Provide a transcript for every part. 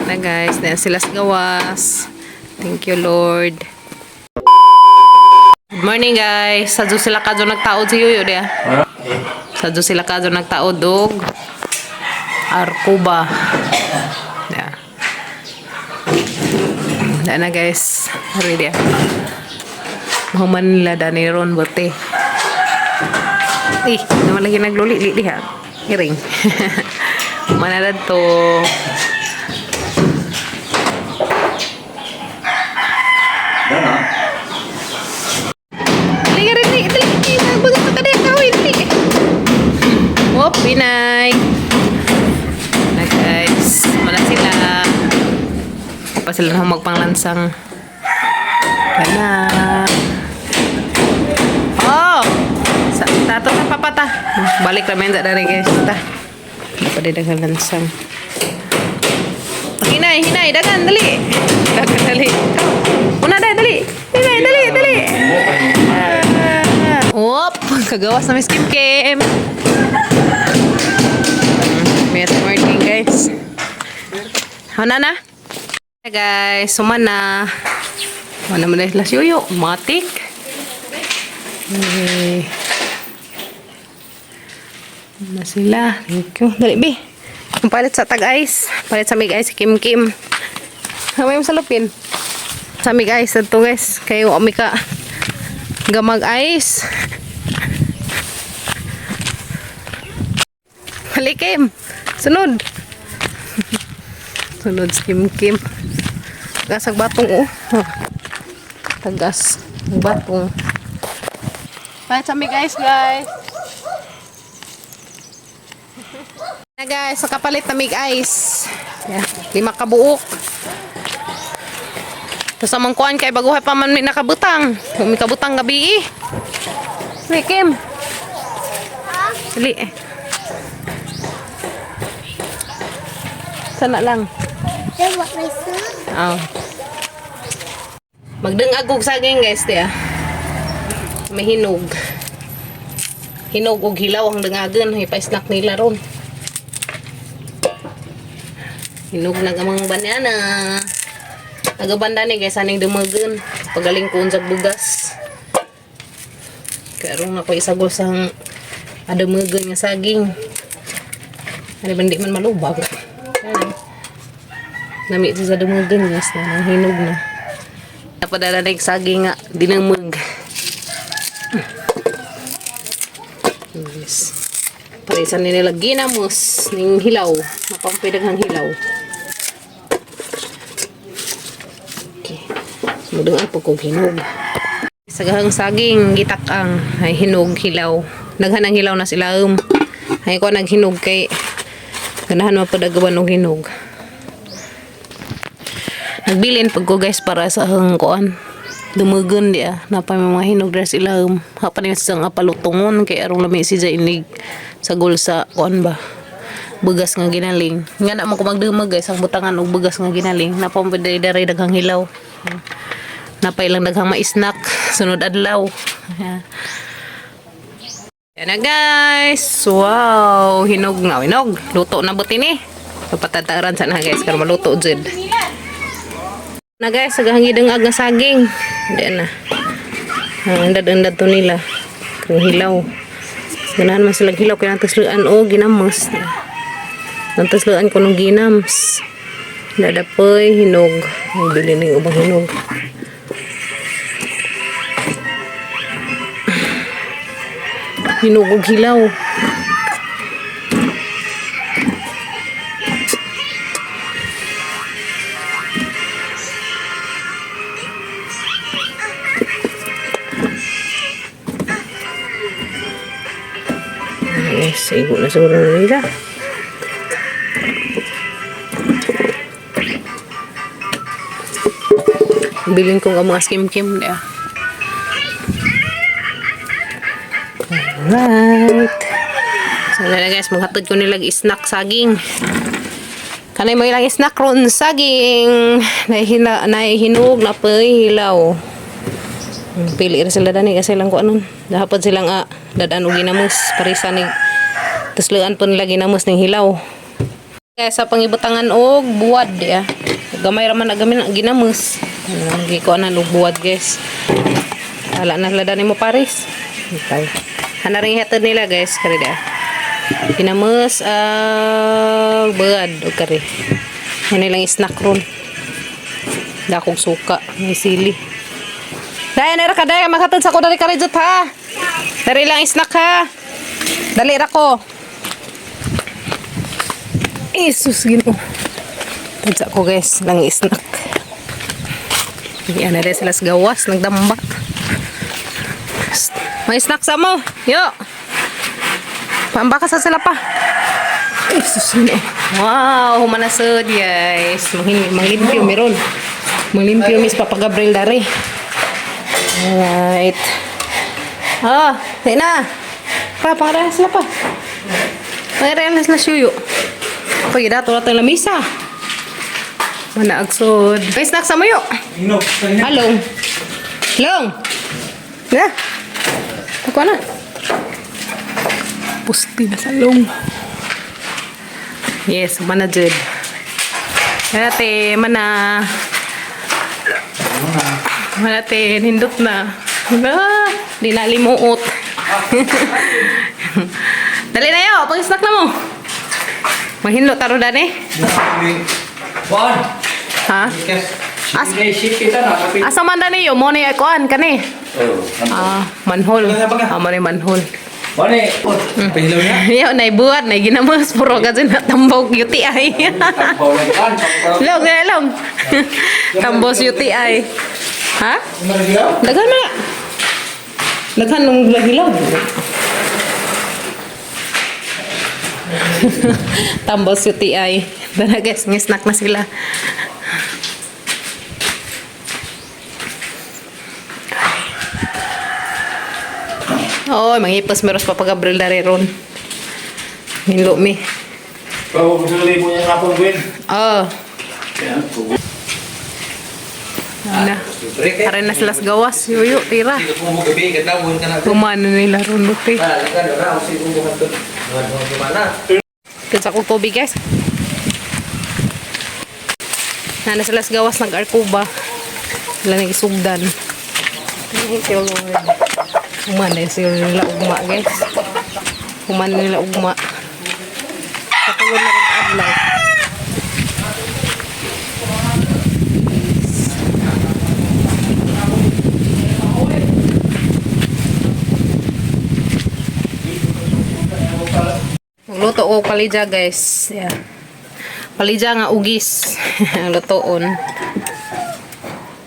Na guys, na sila sa gawas. Thank you, Lord. Good morning, guys. Sadyo sila kadyo nagtaod si Yuyo dia. Sadyo sila kadyo nagtaod og Arcuba. Yeah. Da na, guys. Ready. Mahuman nila dani ron bote. Eh, naman lagi nagluli li diha. Iring. Manalad to. Dana. Dali ka rin, dali, dali. Bagat ka dali, kahoy, dali. Whoop, inay. Na guys, wala sila. Pa sila na magpanglansang. Wala. Oh! Sa, tato sa papata. Balik ramen sa dari, guys. Ta. Dapat di dagang lansang. Hinay, hinay, dagan, dali. Dagan, dali. Una, dali, dali. Hinay, dali, dali. Ah. Whoop! Kagawas na Miss Kim Kim. May morning, guys. Hana na? Hey guys, suman na. Wala man na sila siyuyo. Matik. Eh. Na sila. Thank you. Dali, be. Ang palit sa tag-ice. Palit sa mig ice si Kim Kim. Hamay mo sa lupin. Sa mig ice ato, guys. Kayo ami ka gamag ice. Hali, Kim. Sunod. Sunod si Kim Kim. Tagas ang batong oh. Huh. Tagas ang batong. Palit sa mig ice, guys. Na guys, sa kapalit na mig ice. Yeah, lima ka buok. Tapos amang kuan kay baguhay pa man may nakabutang. Kung may kabutang gabi eh. Dali, Kim. Dali. Sana lang. Oh. Magdungag og saging, guys, tiya. May hinog. Hinog og hilaw ang dungagan, ipa-snack nila ron. Hinog na gamang banana. Nagabanda ni guys aning dumagan. Pagaling ko unsag bugas. Karon ako isagol sang adamugan nga saging. Ano ba hindi man malubag. Yan. Nami ito sa dumugan, guys, na nang hinog na. Napadala na yung saging nga dinamag. Yes. Parisan ni nila ginamos ning hilaw. Napampay daghang hilaw. Okay. Mudungan po kog hinog. Sagahang saging gitakang ay hinog hilaw. Naghan ang hilaw na sila. Ay ko naghinog kay ganahan mo pa dagawan og hinog. Nagbilin pag ko, guys, para sa hangkuan. Dumugon di ah. Napay may mga hinog dira sila. Hapan yung sa nga palutungon kay arong lami si inig sagol sa kuan ba. Bugas nga ginaling. Nga na mo ko magdumag, guys, ang butangan og bugas nga ginaling. Napay diri diri daghang hilaw. Napay lang daghang mais-snack sunod adlaw. Yeah. Yan na, guys. Wow, hinog na hinog. Luto na buti ni. Papatataran sa na, guys, karon maluto jud. Na guys, sagahang ag nga saging. Hindi na. Ang andad-andad to nila. Kung hilaw. Ganahan man sila hilaw kaya nantasluan o ginamos. Nantasluan ko nung ginams. Dadapoy hinog. Ay, bili na yung ubang hinog. Hinog og hilaw. Yes, igo na siguro na nila. Bilin ko ang mga skim-kim niya. Alright. So na guys, maghatod ko nila snack saging. Kanay mo ilang snack ron saging. Nahihila, nahihinog na pay hilaw. Pili ra sila dani kasi lang ko anon. Dapat silang dadan og ginamos parisa ni tusloan po nila ginamos ning hilaw. Kaya sa pangibutangan og buwad ya. Gamay ra man na gamay na ginamos. Ano gikuan na og buwad, guys. Wala na sila dani mo pares. Okay. Hana rin hatod nila, guys, kari da. Ginamos ang buwad og kari. Yan nilang snack ron. Dakong suka, may sili. Daya na ra ka daya maghatod sa ko dali kari jud ha. Dali lang snack ha. Dali ra ko. Jesus, Ginoo. Tadsa ko, guys, lang snack. Hindi na rin sila sa gawas, nagdamba. Psst, may snack sa mo. Yo. Paambaka sa sila pa. Jesus, Ginoo. Wow, humanasod, guys. Manglimpyo meron. Manglimpyo, Miss Papa Gabriel dare. Alright. Ah, di na. Pa, pangaraan sila pa. Pangaraan na sila shuyo. Pag dato natin lamisa. Manaagsod. May snack sa mayo. Inog. Halong. Long. Na. Ako na. Pusti na sa long. Yes, mana jud. Ate, mana. Mana te, nindot na. Ah, di na limuot. Dali na yo, pag-snack na mo. Mahinlo taro dani. One. Ha? As kita na. Asa man dani yo, mo ni kuan kani. Oh. Ah, manhole. Ah, mo ni manhole. One. Pahilaw niya. Yo, naibuhat, nay ginamos puro kasi natambok UTI. Long, eh, long. Tambos UTI. Ha? Daghan na. Daghan nung hilaw. Tambos UTI. Dara guys, ng snack na sila. Oy, mangipos meros pa pag-abril na ron. Hinlo mi. Oh, gusto mo niya kapon, Gwen. Oh. Ano? Aray na sila sa gawas. Yuyo, tira. Kumano nila ron, lupi. Kinsa kong tubig, guys. Nana sila sa gawas, nag-arkuba. Sila nag-isugdan. Thank you, Lord. Human na sila nila ugma, guys. Human na nila ugma. Katulad na rin adlaw. Magluto ko palidya, guys. Yeah. Palidya nga ugis. Ang lutoon.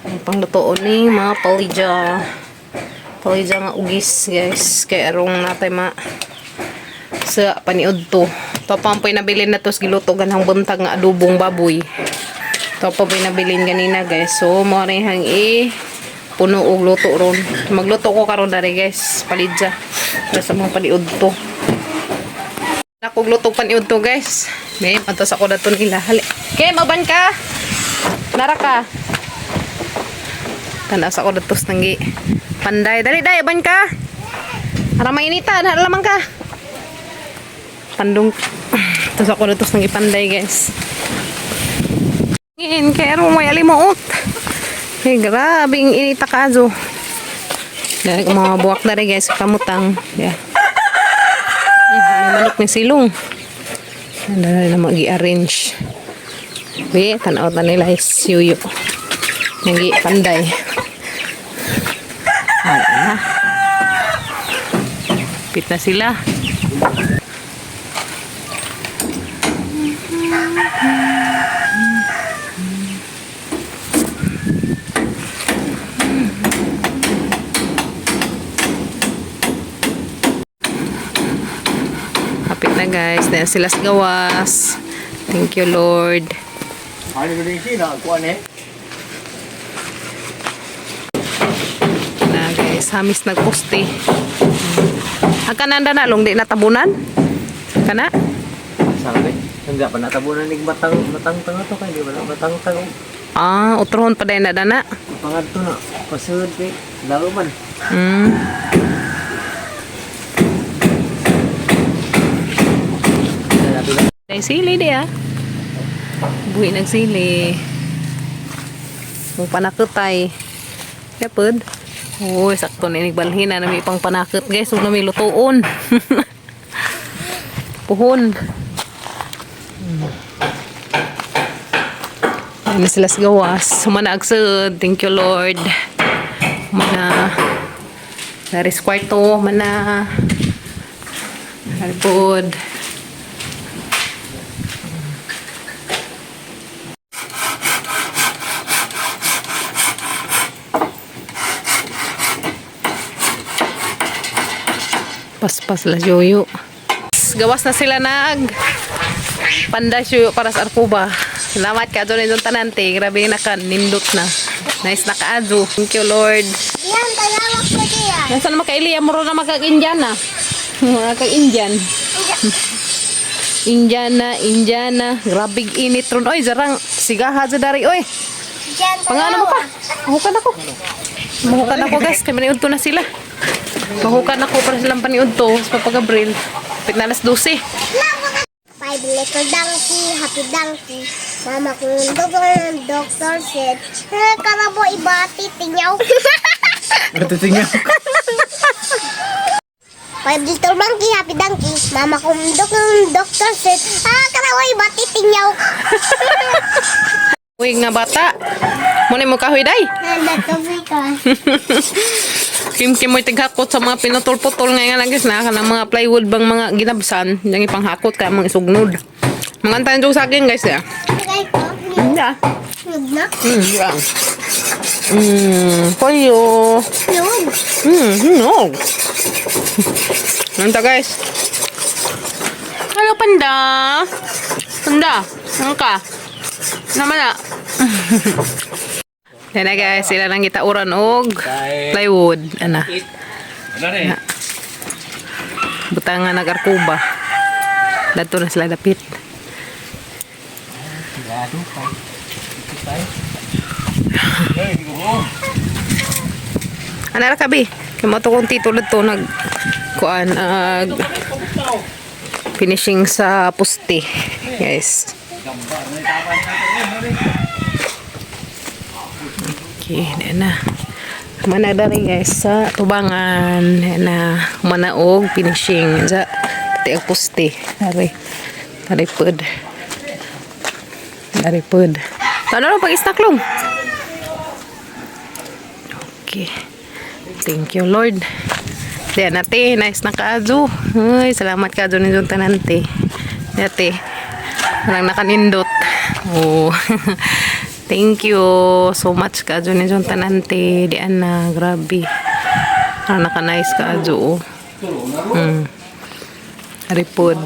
Ang panglutoon ni mga palidya. Palidya nga ugis, guys. Kay arong natay ma sa paniud to. To pa ang pinabilin na to sa giluto ganang buntag nga adobong baboy. To pa pinabilin ganina, guys. So mo rin hang i puno og luto ron. Magluto ko karon dere, guys. Palidya. Para sa mga paniud to. Nakugluto pan to, guys. May pantas ako dato nila. Hali. Kay maban ka. Nara ka. Tanas ako dato sa nanggi. Panday. Dali dai ban ka. Ara mainita, nara lamang ka. Pandong. Tas ako dato sa nanggi panday, guys. Ngin kay aro may alimuot. Ay, grabe ang inita kazo. Dali ko mga buwak dali, guys, kamutang. Yeah. May manok ni silong. Ano na nila mag-i-arrange. Be, tanaw ta nila is yuyo. Nagi panday. Ay, na. Pit na sila. Kapit na, guys. Dahil sila sa gawas. Thank you, Lord. Ano ko din sila? Kuan eh. Na guys, hamis nagposte. Agkananda na long di natabunan? Kana? Sabi, hindi pa natabunan ni batang batang tanga to kay di ba na batang tanga. Ah, utrohon pa din na dana. Pangadto na pasud kay lalo man. Sabi Ay sili di ah. Buhi nagsili. Kung panakutay. Yapod. Uy, sakto na inigbalhin na nami pang panakot, guys. Huwag nami lutuon. Puhon. Ayun na sila sa gawas. Humana agsud. Thank you, Lord. Humana. Laris kwarto. Humana. Haripod. Paspas la yoyo. Gawas na sila nag panda yoyo para sa Arcuba. Salamat ka doon yung tanante. Grabe na ka nindot na. Nice na kaadyo. Thank you, Lord. Diyan, talawak ko diyan. Nasaan na makailiya? Muro na makag-Indiana. Mga kag-Indian. Indiana, Indiana. Grabe init ron. Oy, zarang sigaha dyan dari. Oy, Diyan, pangano mo ka? Mahukan ako. Mahukan ako, guys. Kaya maniudto na sila. Mahukan ako para silang paniudto sa Papa Gabriel. Pit na alas 12. Five little donkey, happy donkey. Mama ko yung doktor, doctor said, "Eh, karabo ibati, tinyaw." Matitingnan. Five little monkey, happy donkey. Mama ko yung doktor, doctor said, "Ah, karabo ibati, tinyaw." Uy, nga bata. Muna mo kahoy, day. Nagkabi ka. Kim Kim mo'y tighakot sa mga pinutol-putol ngayon lang, guys, na kanang mga plywood bang mga ginabsan yang ipanghakot kaya mga isugnod. Mga antayin yung saging, guys, ya. Tagay ko. Yeah. Nug na. Yeah. Koyo. Nug. No. Nanta, guys. Hello, panda. Panda. Ano ka? Naman na. Yan na, guys, sila lang gitauran og plywood. Ana. Ano na eh? Butangan nag-arkuba. Dato na sila dapit. Ano ra kabi? Kay mo to kung tito to nag kuan ag finishing sa poste. Guys. Okay, yan na. Mana dari, guys, sa tubangan. Yan na mana og finishing sa pati ang poste. Dari. Dari pod. Dari pod. Ano lang pag-snack long? Okay. Thank you, Lord. Diyan nate, nice na kaadyo. Ay, salamat kaadyo ni tanante. Nate, walang nakanindot. Oh. Thank you so much kaadyo ni tanante. Diyan na, grabe. Parang naka-nice kaadyo. Oh. Ripod.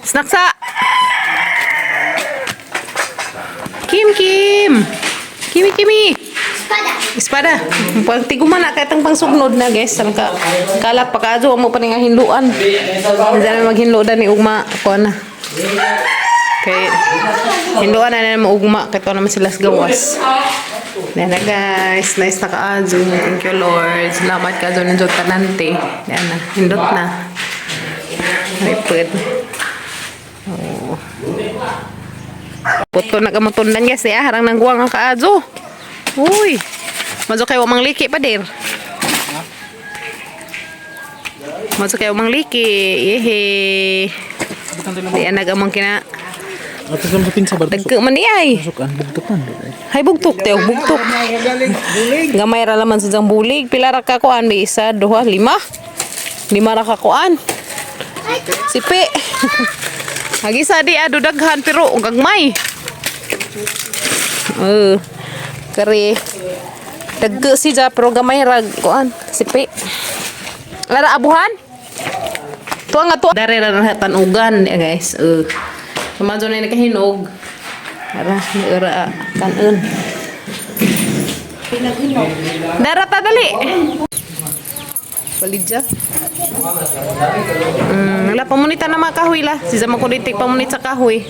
Snack sa! Kim Kim! Kimi Kimi! Espada. Espada. Pag tiguma na kahit ang pangsugnod na, guys. Ang ka kalat pa kaadyo mo pa nga hinluan. Hindi na maghinluan ni ugma ko na. Kay hinluan na na mo ugma kay to naman sila sa gawas. Yan na, guys, nice na kaadyo. Thank you, Lord. Salamat ka ng tanante. Yan na, hindot na. Ripod. Oh. Puto na kamutundan, guys, ya. Harang nang guwang ang kaadyo. Uy. Mazo kayo mang liki pa dir. Mazo kayo mang liki. Yehe. Di anag among kina. Ato sa pinsa ba? Dagko man ni ay. Sukan bugtukan. Hay bugtok te, bugtok. Gamay ra laman sa jang bulig. Pila ra ka kuan? May isa, duha, lima. Lima ra ka kuan. Sipi. Hagisa di ado daghan pero gagmay. Eh. Kari. Dagko siya pero gamay ra kuan. Sipi. Lara abuhan? Tuwa nga tuwa. Dare ra na tanugan eh, guys. Eh. Sumadyo na nakahinog. Ara, ara kanon. Dara ta dali. Palidya. Wala pamunita na mga kahoy la. Si Zama kulitik pamunit sa kahoy.